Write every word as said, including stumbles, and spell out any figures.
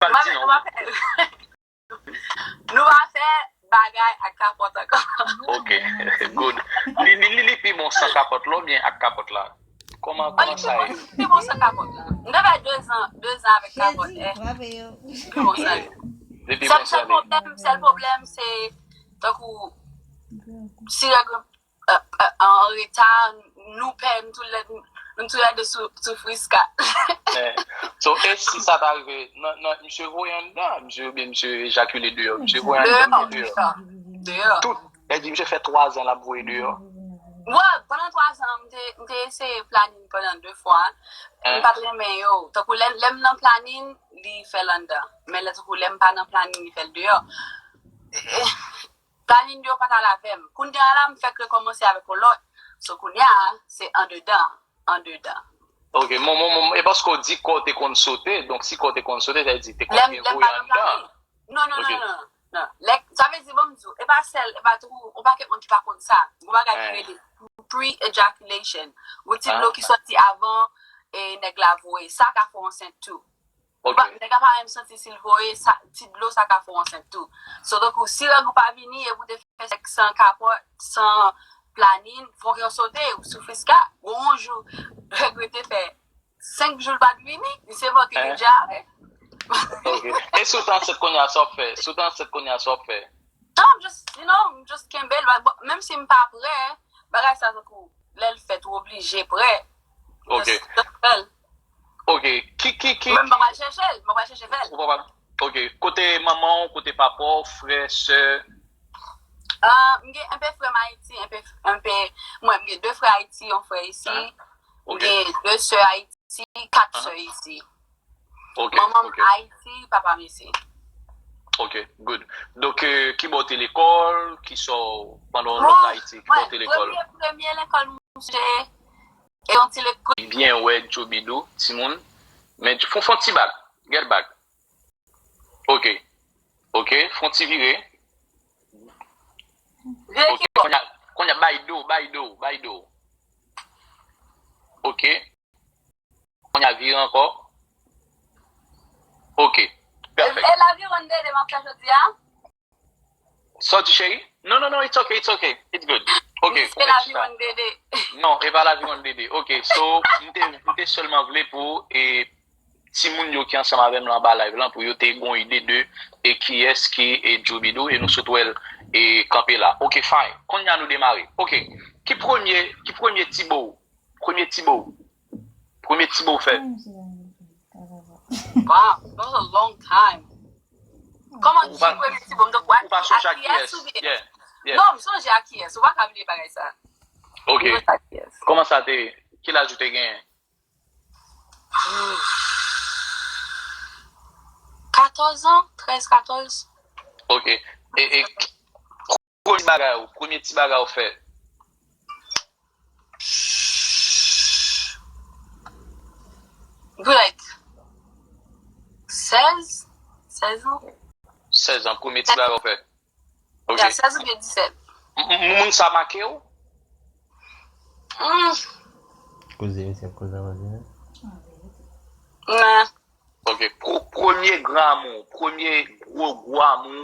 Di non. Nou pa fè bagay ak kapòt ankò. Ok, good. Li, li, li, li pi bon san kapòt la oubyen ak kapòt la? Kòman, kòman sa ye? Li pi bon san kapòt la. M te fè de zan, de zan avèk kapòt. Jezi, frape yo. Li pi bon sa yo. Li pi bon sa yo. Sèl pwoblèm, sèl pwoblèm, se tankou si règ an reta, nou pè, nou tou lè, nou tou lè de sou, sou friska. So, e si sa ta rive, nan, nan, misye voye anndan, misye, oubyen misye ejakile deyò, misye voye anndan, deyò. Deyò. Tout, e di misye fè twa zan l ap voye deyò. Wè, pandan twa zan, m te, m te eseye planin pandan de fwa. M pa t renmen yo. Tankou lè, lè m nan planin, li fè l anndan. Men lè tankou lè m pa nan planin, li fè l deyò. Planin yo pa t al avè m. Kounye a la, m fèk rekòmanse avèk yon lòt. So, kounye a, se andedan, andedan. Ok, mon, mon, mon, e paske w di kò w te konn sote, donk si kò w te konn sote, sa vle di te konn gen voye anndan. Non, non, non, non, non. Lè, sa vle di, bon, m di w, e pa sèl, e pa tou, yon pakèt moun ki pa konn sa. Yon bagay ki rele pre-ejaculation. Yon ti dlo ki sòti avan e nèg la voye. Sa ka fè w ansent tou. Ou pa, nèg la pa menm santi si l voye sa, ti dlo sa ka fè w ansent tou. So, tankou, si règ ou pa vini, epi w te fè sèks san kapòt, san planin, fòk yo sote, ou sou friska, gon yon jou, règ ou te fè senk jou l pa t vini, li se vòt li deja avè. Ok. E si w te ansent kounye a, sa w ap fè? Si w te ansent kounye a, sa w ap fè? Non, m just, you know, m just kenbe l. Bon, menm si m pa prè, bagay sa tankou, lè l fèt, ou oblije prè. Ok. Just, just fè l. Ok. Ki, ki, ki, men m pa pral chèche l, m pa pral chèche fè l. Ou pa pral, ok. Kote manman w, kote papa w, frè, sè? Ah, m gen enpe frè m Ayiti, enpe, enpe, mwen, m gen de frè Ayiti, yon frè isi. M gen de sè Ayiti, kat sè isi. Ok, manman m Ayiti, papa m isi. Ok, good. Donk, eh, ki bò w te lekòl, ki sa w, pandan w lòt Ayiti, ki bò w te lekòl? Premye, premye lekòl m sonje, e yon ti lekòl. Byen wè, Djoubidou, timoun. Men, fon, fon ti bak, get back. Ok. Ok, fon ti vire. Vire ki bò? Kounye a, kounye a, bay do, bay do, bay do. Ok. Kounye a vire ankò. Ok. Pèfèk. E, e laviwonn dede m ap fè jodi a? Sa w di, cheri? Non, non, non, it's okay, it's okay. It's good. Ok, ou mèt chita. Non, e pa laviwonn dede. Ok, so, m te, m te sèlman vle pou, e, timoun yo ki ansanm avè m la anba live lan, pou yo te gon ide de, e, kiyès ki, e, Djoubidou, e nou sot wè l, e, kanpe la. Ok, fine. Kounye a nou demare. Ok. Ki premye, ki premye ti bo? Premye ti bo. Premye ti bo w fè. Wow, that was a long time. Kòman di premye ti bo m? Donk, ou pa sonje a kiyès oubyen? Non, m sonje a kiyès. Ou pa ka bliye bagay sa. Ok. Kòman sa te ye? Ki laj ou te genyen? Katòz an, trèz, katòz. Ok. E, e, premye bagay ou, premye ti bagay ou fè? Like, sèz, sèz an. Sèz an, premye ti bagay ou fè. Ok. Ya, sèz oubyen disèt. M, m, moun sa make w? Mm. Koze, mesye, koze, koze. Nah. Ok. Pr-, premye gran amou, premye gwo, gwo amou.